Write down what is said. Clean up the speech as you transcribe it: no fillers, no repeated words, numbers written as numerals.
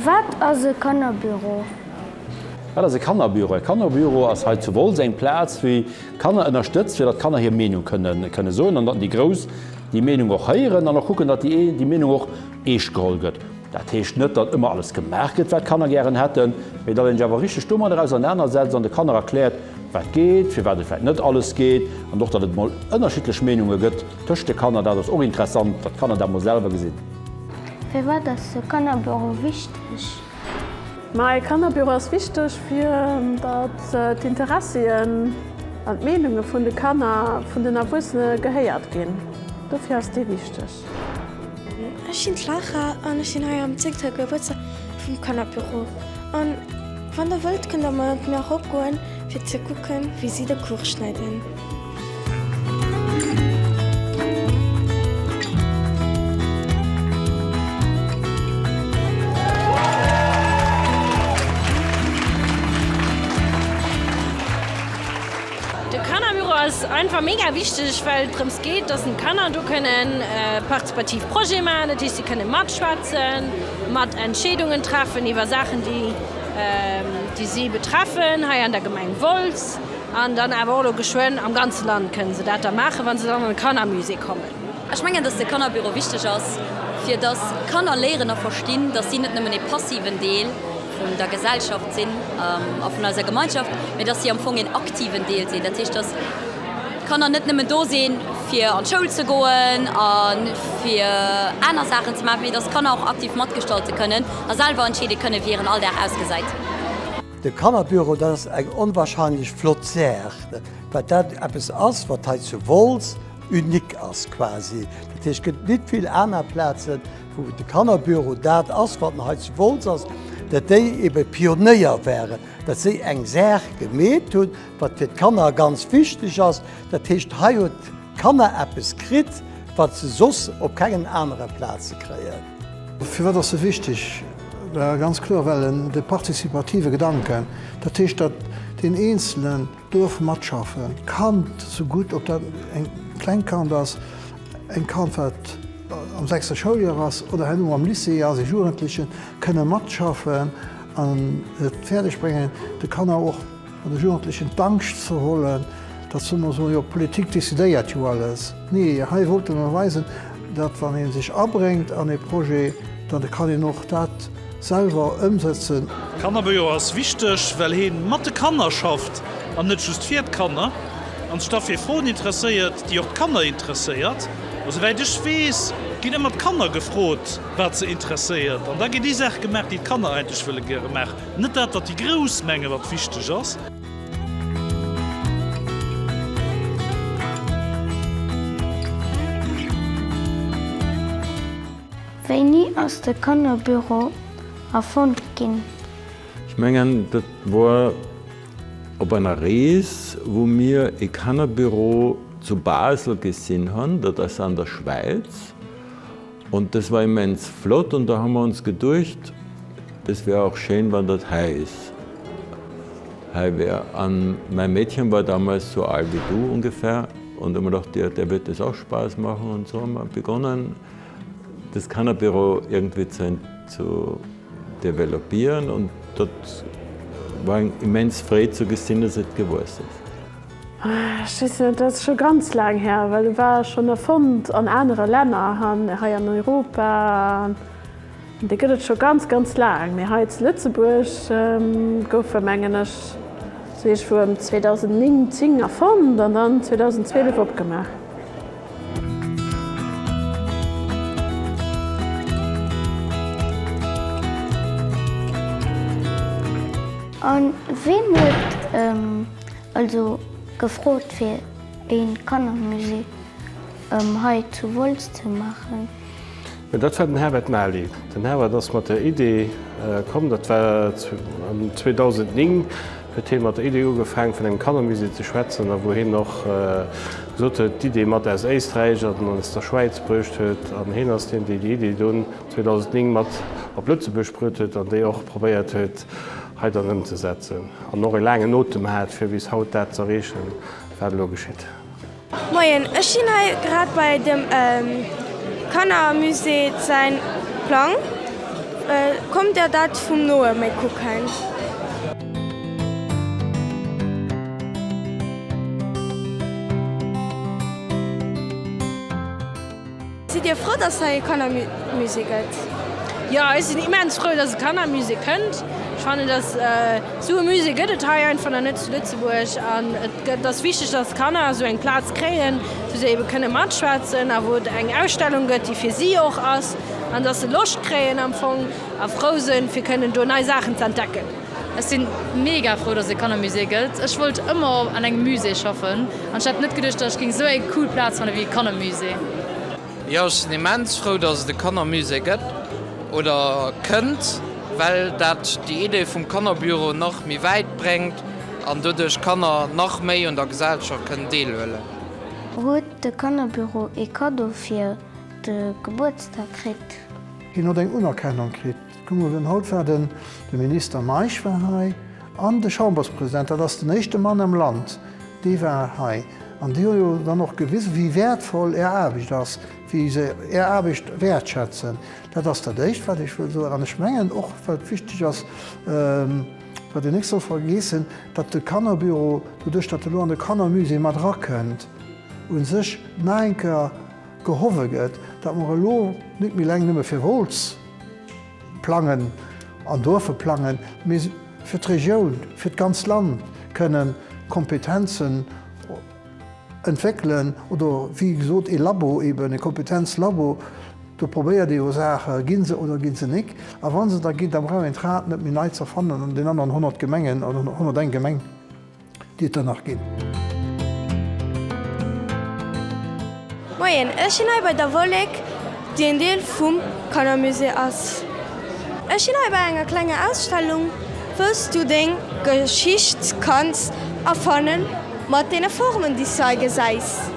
Wat ass e Kannerbüro? Wat ass e Kannerbüro? E Kannerbüro ass hei zu Wolz eng Plaz, wou Kanner ënnerstëtzt, fir datt d'Kanner hir Meenung kënne soen an datt déi Grouss déi Meenung och héieren an och kucken, datt déi Meenung och eescht geholl gëtt. Dat heescht net, datt ëmmer alles gemaach gëtt, wat d'Kanner gären hätten, mee datt een sech awer richteg domadder ausernanersetzt an de Kanner erkläert, wat geet, firwat et vläicht net alles geet an och, datt et mol ënnerschiddlech Meenunge gëtt tëscht de Kanner. Dat ass och interessant, datt d'Kanner dat mol selwer gesinn. Firwat ass de Kannerbüro wichteg? Ma e Kannerbüro ass wichteg, fir datt d'Interessien an d'Meenunge vun de Kanner vun den Erwuessene gehéiert ginn. Dofir ass dee wichteg. Ech sinn d'Lara an ech sinn hei am zéngte Gebuertsdag vum Kannerbüro. An wann der wëllt, kënnt der mat mir eropgoen, fir ze kucken, wéi si de Kuch schneiden. De Kannerbüro ass einfach mega wichteg, well et drëms geet, dass d'Kanner do kënnen partizipativ Projete maachen. Dat heescht, si kënne matschwätzen, mat Entscheedungen treffen iwwer Saachen, déi si betreffen hei an der Gemeng Wolz. An dann awer och elo geschwënn am ganze Land kënnen se dat da maachen, wa se dann an de Kannermusée kommen. Ech mengen, dass de Kannerbüro wichteg ass, fir dass Kanner léieren a verstinn, dass si net nëmmen ee passiven Deel vun der Gesellschaft sinn a vun eiser Gemeinschaft, mee dass si am Fong een aktiven Deel sinn. Dat heescht, dass d'Kanner net nëmmen do sinn, fir an d'Schoul ze goen a fir aner Saachen ze maachen, mee dass d'Kanner och aktiv matgestalte kënnen a selwer entscheede kënnen, wéi hiren Alldag ausgesäit. De Kannerbüro, dat ass eng onwahrscheinlech flott Saach, well dat eppes ass, wat hei zu Wolz unique ass quasi. Dat heescht, et gëtt nit vill aner Plazen, wou de Kannerbüro dat ass, wat en hei zu Wolz ass, dat déi ebe Pionéier waren, dat si eng Saach gemeet hunn, wat fir d'Kanner ganz wichteg ass. Dat heescht, hei huet d'Kanner eppes kritt, wat se soss op kengen anere Plaze kréien. Firwat ass se wichteg? Ganz kloer, well en de partizipative Gedanken, dat heescht, datt deen Eenzelen duerf matschaffen, d'Kand sougutt, ob dat en klengt Kand ass, en Kand, wat am sechste Schouljoer ass oder herno am Lycée ass, e Jugendlechen, kënne matschaffen an et fäerdeg bréngen, de Kanner och an de Jugendlechen d'Angscht ze hollen, datt se ëmmer soen, jo d'Politik decidéiert jo alles. Nee, hei wollte mer weisen, datt wann ee sech abréngt an ee Projet, dann kann een och dat selwer ëmsëtzen. Kannerbüro ass wichteg, well heen mat de Kanner schafft an net just fir d'Kanner an sech da fir Froen interesséiert, déi och d'Kanner interesséiert. A souwäit ech weess, ginn ëmmer d'Kanner gefrot, wat se interesséiert an da ginn déi Saache gemaach, déi d'Kanner eigentlech wëlle gäre maachen. Net dat, wat déi Grouss mengen, wat wichteg ass. Wéini ass de Kannerbüro erfonnt ginn? Ech mengen, dat wor op einer Rees, wou mir e Kannerbüro zu Basel gesinn hunn, dat ass an der Schwäiz. Und das war immens flott und da haben wir uns geduecht, das wär auch schön, wann dat hei ist, hei wär. An mein Mädchen war damals so alt wie du ungefähr und da haben wir gedacht, der, der wird das auch Spaß machen und so haben wir begonnen, das Kannerbüro irgendwie zu, zu developieren und dat war immens Freed zu gesinn, dass et gewuess ass. Ech weess net, dat ass scho ganz laang här, well e war schonn erfonnt an anere Länner, hei an Europa, dee gëtt et scho ganz, ganz laang. Mee hei zu Lëtzebuerg gouf e, mengen ech, sou iergendwou ëm 2009, 10 erfonnt an dann 2012 opgemaach. A ween huet Also gefrot fir een Kannermusée hei zu Wolz ze maachen. Dat war den Herbert Maly. Den Herbert ass mat der Idee komm, dat war 2009 huet hie mat der Idee ugefaangen vun engem Kannermusée ze schwätzen a wou hien och gesot huet, d'Idee mat aus Éisträich an aus der Schwäiz bruecht huet. An hien ass deen, dee déi Idee dunn 2009 mat op Lëtzebuerg bruet huet an déi och probéiert huet hei dann ëmzesetzen an och e laangen Otem hat, fir bis haut dat z'erreechen, wat elo geschitt. Moien, ech sinn hei grad bei dem Kannermusée säin Plang. Kommt der dat vum Noe méi kucken. Sidd Dir frou, dass hei e Kannermusée gëtt? Jo, ech sinn immens frou, dass e Kannermusée kënnt. Ech fannen, dass esou e Musée gëtt et hei einfach nach net zu Lëtzebuerg. An et ass wichteg, dass d'Kanner esou eng Plaz kréien, wou se ebe kënne matschwätzen a wou et eng Ausstellung gëtt, déi fir si och ass, an dass se Loscht kréien am Fong a frou sinn, fir kënnen do nei Saachen ze entdecken. Ech sinn mega frou dass et e Kannermusée gëtt. Ech wollt ëmmer an engem Musée schaffen an ech hätt net geduecht dass ech géing esou eng cool Plaz fanne wéi e Kannermusée. Jo ech sinn immens frou dass et e Kannermusée gëtt oder kënnt, well dat déi Idee vum Kannerbüro nach méi wäit bréngt an doduerch Kanner nach méi un der Gesellschaft kënnen deelhuelen. Huet de Kannerbüro ee Kaddo fir de Gebuertsdag kritt? Hien huet eng Unerkennung kritt. Kuck mol, wien haut war, den de Minister Meisch war hei an de Chamberspresident, dat ass den éischte Mann am Land, dee war hei. An déi hu jo dann och gewisen, wéi wäertvoll Är Aarbecht ass, wéi se Är Aarbecht wäertschätzen. Dat ass dat Éischt, wat ech wëll soen. An ech mengen och, wat wichteg ass, wat een nik soll vergeessen, datt de Kannerbüro, doduerch datt e lo an de Kannermusée mat erakënnt, u sech nach eng Kéier gehowe gëtt, datt mer elo net méi eleng nëmme fir Wolz plangen an duerfe plangen, mee fir d'Regioun, fir d'ganzt Land kënnen Kompetenzen entwéckelen oder, wéi gesot, ee Labo eben, e Kompetenzlabo, do probéiert ee jo Saachen, gi se oder gi se nik. A wa se da ginn, da brauch een d'Rad net méi nei ze erfannen an den aneren 100 Gemengen oder 101 Gemeng. Déi et der nach ginn. Moien, ech sinn hei bei der Wollek, déi en Deel vum Kannermusée ass. Ech sinn hei bei enger klenger Ausstellung, wou s du deng Geschicht kanns erfannen mat deene Formen, déi s du hei gesäis.